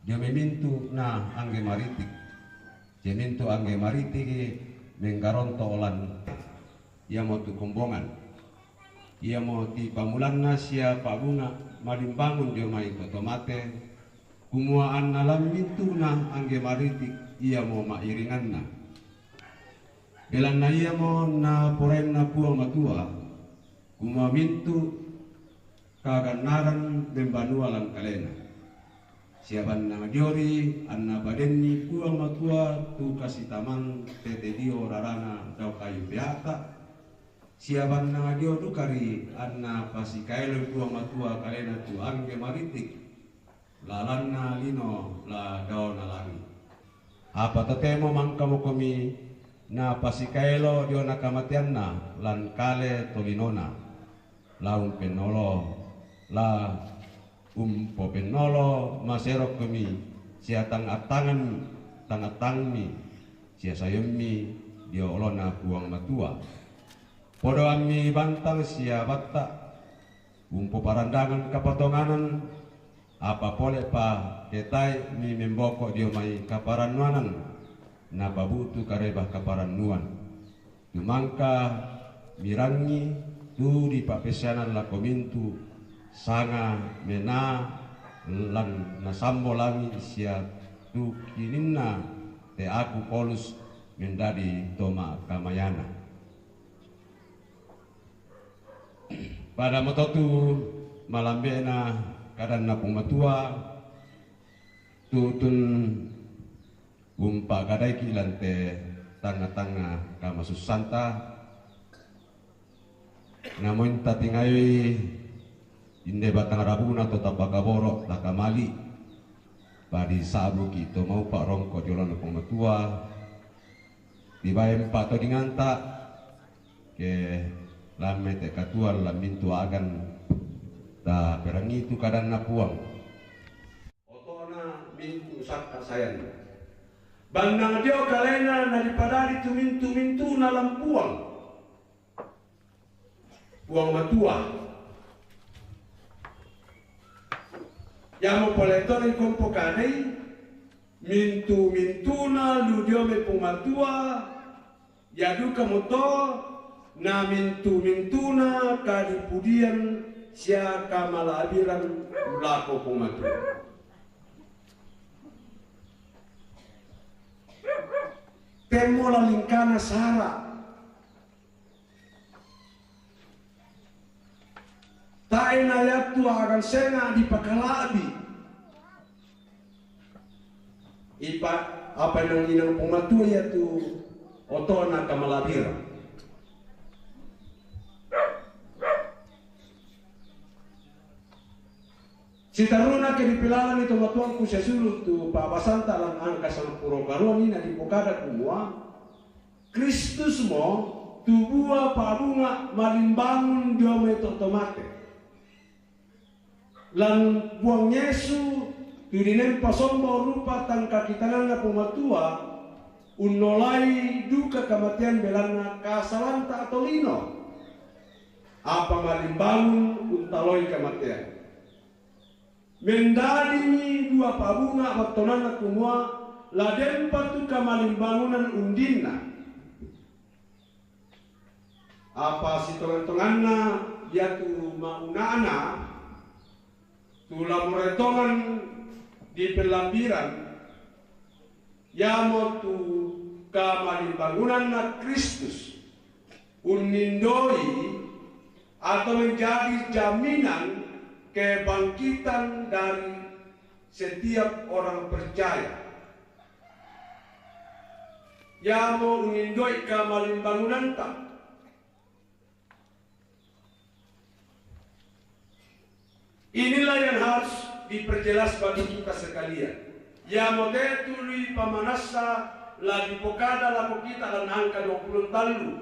dio mai mintu'na angge maritik. Sia mintu' angge maritigi menggaronto' lan iamo tu kombongan. Iamo tipamulanna sia pa'bunga malimbangun dio mai to, to mate, kumua anna lan mintu'na angge maritik iamo ma'iringanna. Belanna iamo naporainna Puang Matua, kumua mintu' kagannaran membanua lan kalena. Sia bannang diori anna padenni Puang Matua tu kasitamang tete dio rarana dao kayu peata, sia bannang dio dukari anna pasikaeloi Puang Matua kalena tu angge maritik, lalanna lino la daona langi'. Apa totemo mangkamokomi napasikaelo diona kamateanna lan kale tolinona, la umpennolo, la umpopennolo maserokkomi sia tang attangan, tang attangmi sia sayommi dio olona Puang Matua. Podoammi bantang sia batta, umpoparandangan kapatonganan, apa pole'pa ke tae'mi memboko dio mai kaparannuanan, napabu'tu kareba kaparannuan. Tumangka mirangi tu dipa'peissanan lako mintu', sanga mena lan nasambo langi' sia tu kininna teaku Paulus mendadi to ma'kamayana. Padamo to tu malambe'na kadanna Puang Matua, tutun umpa'kadaiki' lan te tangnga-tangnga kamasussanta, namointa tingayoi inde batang rabuna to tapakaboro' takamali', padisa'buki' to maupa' rongko' ri olona Puang Matua, dibaen pa'todinganta, ke lammai te katuoan lan mintu' a'gan taperangi tu kadanna Puang. Otona mintu' sakka' sayanna. Bannang dio kalena nadipadadi tu mintu'-mintu'na lan Puang, Puang Matua. Iamo pole to dikompo kadai, mintu'-mintu'na lu dio mai Puang Matua, ia dukamoto Na mintu-mintuna kadipudian sia kamala'biran lako Puang Matua. Temmo lalingkana sara. Tae' na yattu akan senga' dipakala'bi. Ipa-, apa inang-inang Puang Matua yattu oto'na kamala'biran. Sitaruna ke dipilalani tomatuangku sesulu tu pa'basanta lan angka sangpulo karua, nina dipokada kumua, Kristusmo tu bua pa'bunga' malimbangun dio mai to-, to mate. Lan Puang Yesu tu dinempa somba rupa tangkakitananna Puang Matua, unnolai duka kamatean belanna kasalanta atau lino. Apa malimbangun untaloi kamatean. Mendadimi bua pa'bunga' battuananna kumua la dempa tu kamalimbangunan undinna. Apa sitongan-tonganna iatu ma'una'na tu la morai tongan dipella'biran, iamotu kamalimbangunanna Kristus, unnindoi atau menjadi jaminan kebangkitan dari setiap orang percaya. Iamo unnindoi kamalimbangunanta. Inilah yang harus diperjelas bagi kita sekalian. Iamo te tuli pamanassa la dipokada lako kita lan angka duappulo tallu.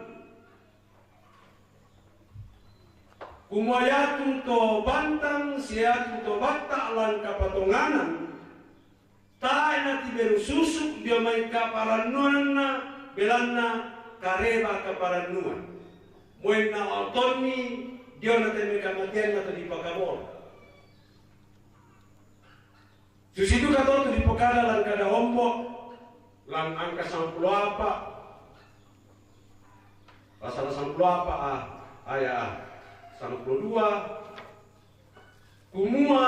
Kumua iatu to bantang sia iatu to batta' lan kapatonganan, tae' natiberu susu' dio mai kaparannuanna, belanna kareba kaparannuan. Moi nao'tonni dio na te mai kamateanna to dipakaboro. Susiduka to tu dipokada lan Kada Ombo', lan angka sangpulo apa, pasal sangpulo apa, ah, aya', ah, sangpulo dua, kumua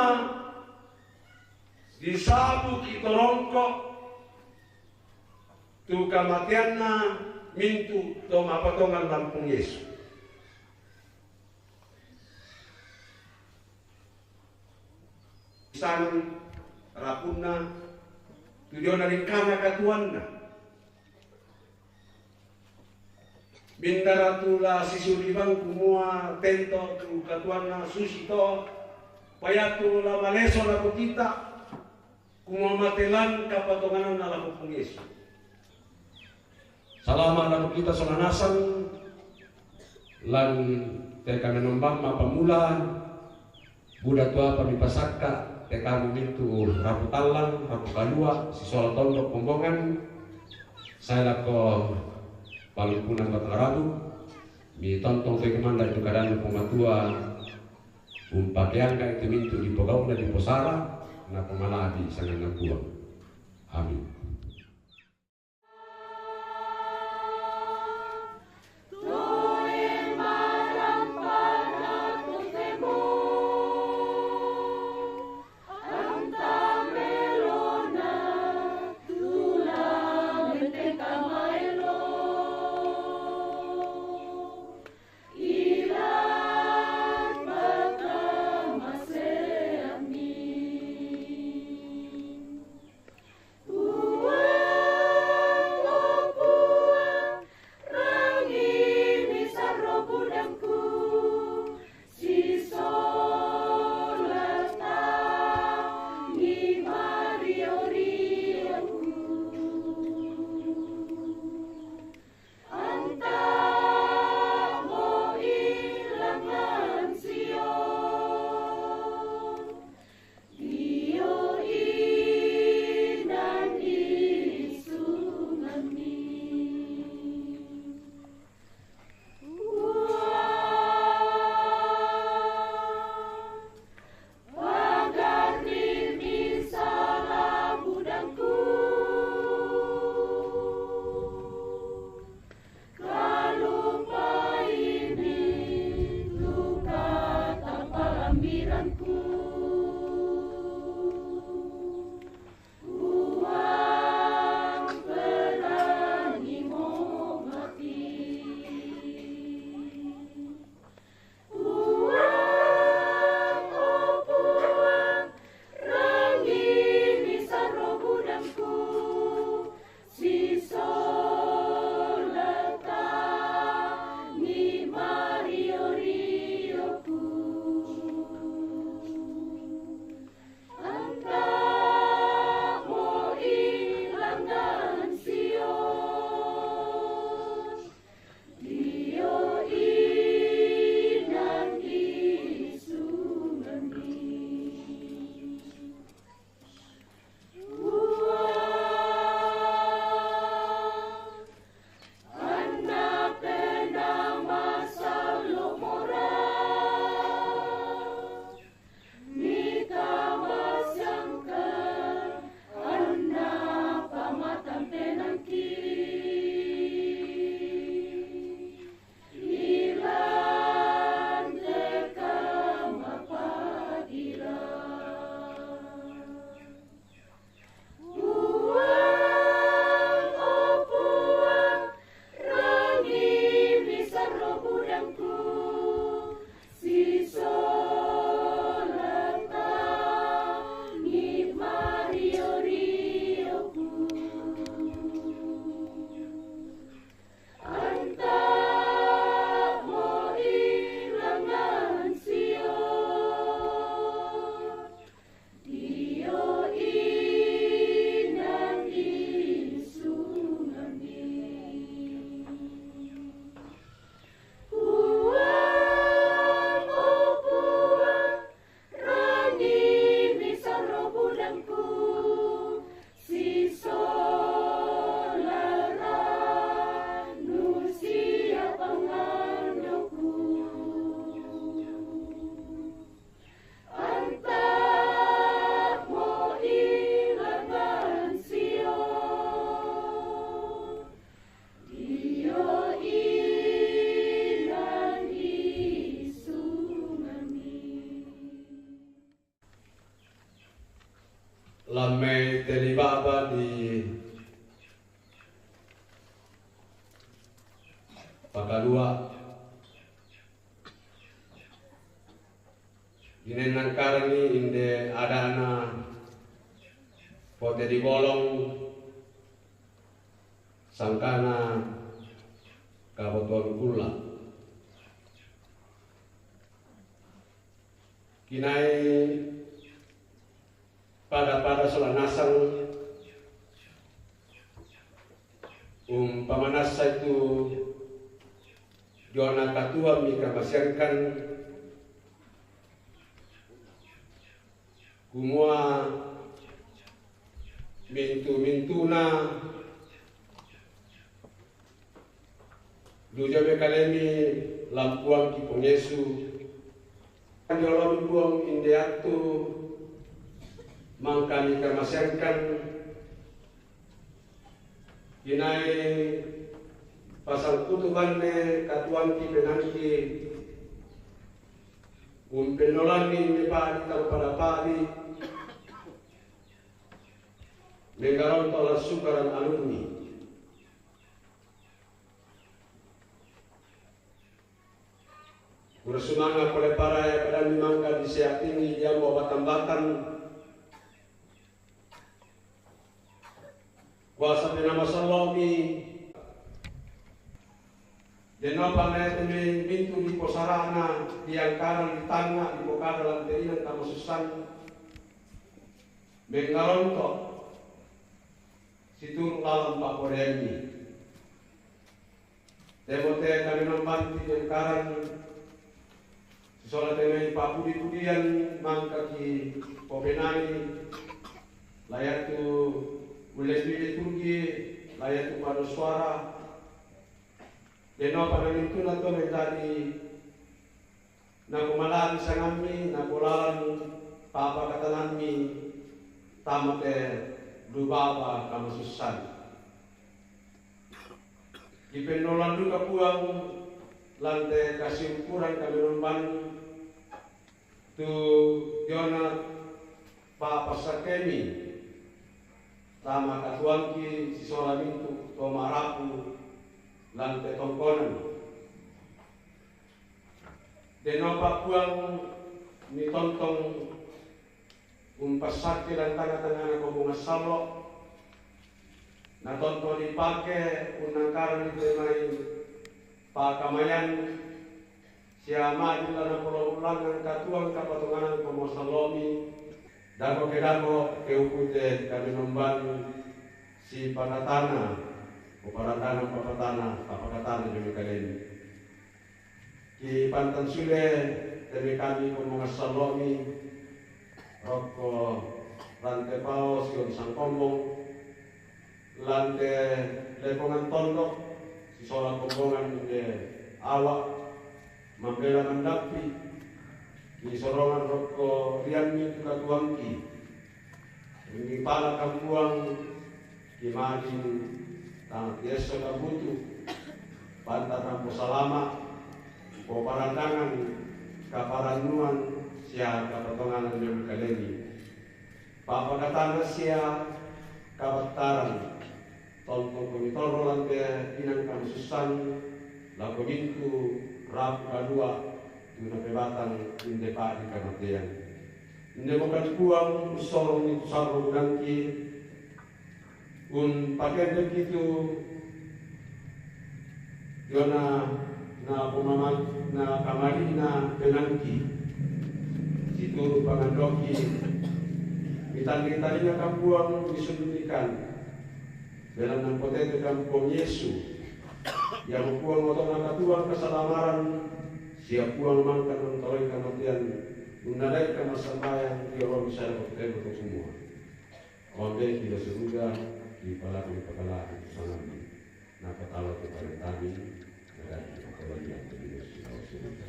disabuki' to rongko' tu kamateanna mintu' to ma'patongan lan Puang Yesu. Sanang rapunna tu diona lingkana katuoanna. Mindara tu la sisuri bang kumua tento tu katuoanna susito, paiatu la maleso lako kita, kumua mate lan kapatongananna lako Puang Yesu. Salama' lako kita sola nasang, lan te kamenomban ma'pamula, buda tu apa mipasakka' te kamu mintu' rapu tallang, rapu kalua', sisola tondok kombongan, sae lako palumpunan batang rabu, mitontong te kumanda' tu kadanna Puang Matua, umpakeangka' itu mintu' dipogau'na diposara, napomala'bi' sanganna Puang. Amin. Lammei te ri baba di pakalua, inai nangkaranni inde adana pote di bolong sangkana kabotuan kulla. Kinai pada-pada sola nasang umpamanassa itu diona katuammi kamasiangkan, kumua mintu-mintuna duja mekalemi lampuangki Puang Yesu. Diolomi Puang inde attu mangkami kamasiangkan, inai pasangkutu banne katuangki penangki, umpennolanni inde padi tau pada padi, menggaronto la sukaran alunni. Pura sumanga pole para ya kadanni mangka di seatingi diambo batang-batang. Kuasa penama sallomi. Denno panete me mintu di posarana diangkara di tangnga di pokada lante inang kamasussan. Menggaronto situru lalang pakoreanni. Temo te kami mambanti jengkaran sisola te mai papudi-pudian mangkaki popenai, layatu ulle liturgi, layatu pado suara. Denno panangintuna to menjadi Nako malali sangammi, nako lalan papakatanammi tama te dubaba kamasussan. Ipennolan duka Puang lante kasiumpuran kamenomban tu diona papassakkemi tama katuangki sisola mintu to marapu lante tongkonan. Dennopa Puang mitontong umpassakki lan tangnga-tangngana kombongan sallo, natonto dipake unnangkaranni te mai pakamayan sia ma'din la napolong ulangngang katuang kapatonganan kombongan sallomi, dako ke dako ke upute kamenomban sipakatana, uparatana papatana, papakatana jami kalemi. Ki pantan sule te mai kami kombongan sallomi, rokko lante pao siong sangkombong, lante lepongan tondok, sisola kombongan inde awa, mambela mandappi, ni sorongan rokko riammi tu katuangki. Rinni pala kampuang, ki ma'din tama tiesso kabutu, panta tampo salama, poparandangan kaparannuan sia kapatonganan jami kalemi. Papakatana sia kapattaran, tontong komi torro lante inang kamasussan, lako mintu rapu kalua, tu napebatang inde padi kamatean. Inde mokadi Puang, ussorong itu sarro gudangki, un pakendeki tu diona na pomama-, na kamalina penangki, situru pangandoki, mitanding-tandinga kampuang disundulikan, belanna potete kampuang Yesu, Iamo Puang otona katuang kasalamaran, sia Puang mangka nantoloi kamatean, unnadai kamassambayang, diolomi sada kote to kumua. Ambe kita suruga, di palaku di pagala di sangammi, nakatalo tu parentami, nadai tu pagala di suruga.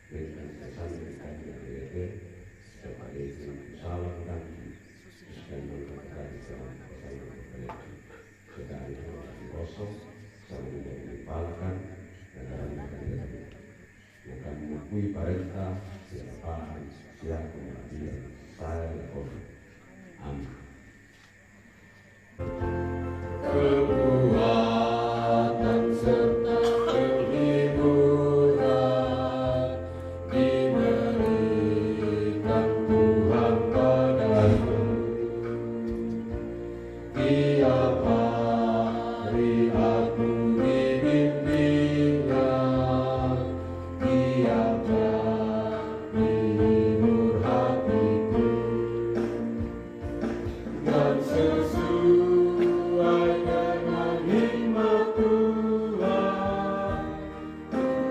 Dengan kesan dari kami yang bete, sebagai satu salah kami, sekian dari kami sama pasangan berkeliling. Sekarang itu kami kosong, sama tidak dipalakan, dan dalam kami. Nakami mengakui parenta, siapa, siapa, dia, saya, dia, kosong. Amin. Sesuai dengan hikmat Tuhan,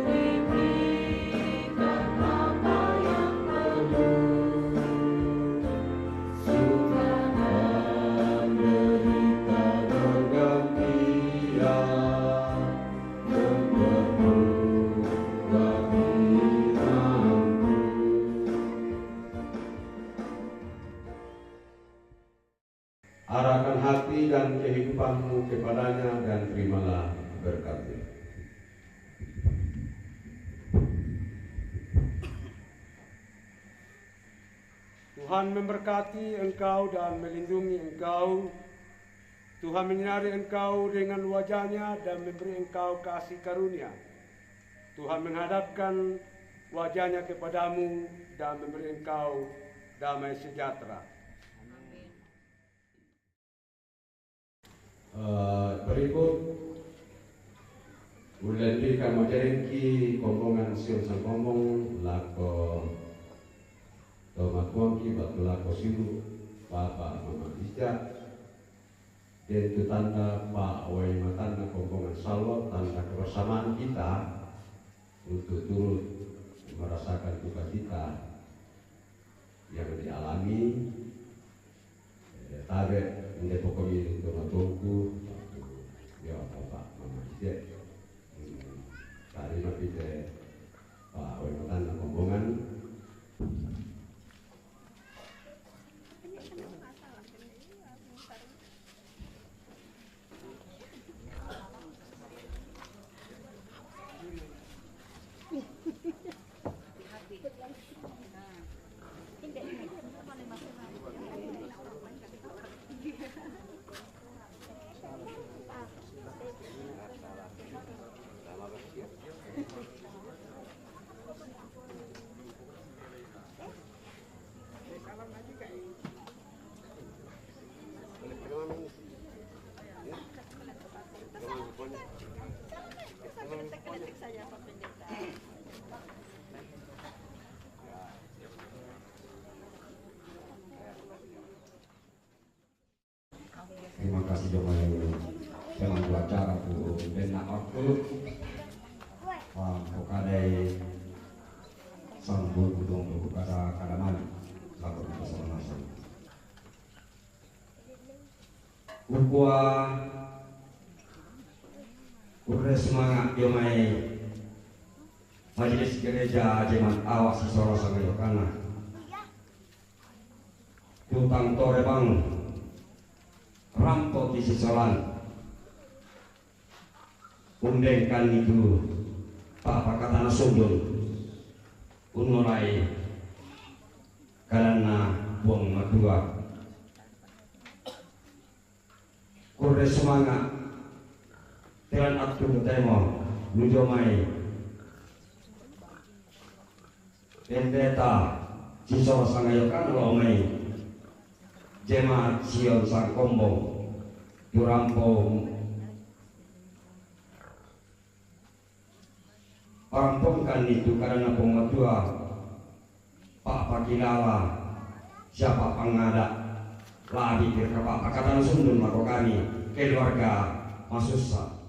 diberikan apa yang perlu. Suka dan derita bergantian, memperkuat hatiku. Arahkan hati dan kehidupanmu kepadanya dan terimalah berkatnya. Tuhan memberkati engkau dan melindungi engkau. Tuhan menyinari engkau dengan wajahnya dan memberi engkau kasih karunia. Tuhan menghadapkan wajahnya kepadamu dan memberi engkau damai sejahtera. Eh, berikut, ulih deka majerengki kombongan Sion Sangkombong lako tomatuangki batu lako silu Bapa Mama Ija. Deng tu tanda pawai matanna kombongan salo, tanda kebersamaan kita untuk turut merasakan duka cita yang dialami. Eh, tabe, inde pokomi tomatuangku, ya, Bapa Mama Ija. Hmm, tarima pite pawai matanna kombongan. Terima kasih jomai pemangku acara tu bena waktu. Pang pokadai sambut budong tu kada kada mani. Sambut kita sama-sama. Ukua kurre semangat jomai majelis gereja Jeman Awa Sisoro Sangayokana. Tutang tore bang rampo ti sisolan. Undengkan itu papa katana sundun unolai kadanna Puang Matua. Kurre sumanga telan attu temo nujomai. Pendeta Sisoro Sangayokana lo mai Jemaat Sion Sangkombong turampo. Parampongkan itu kadanna Puang Matua, pa'pakilala siapa pangada labi tirka pa'pakatana sundun mako kami keluarga masussa.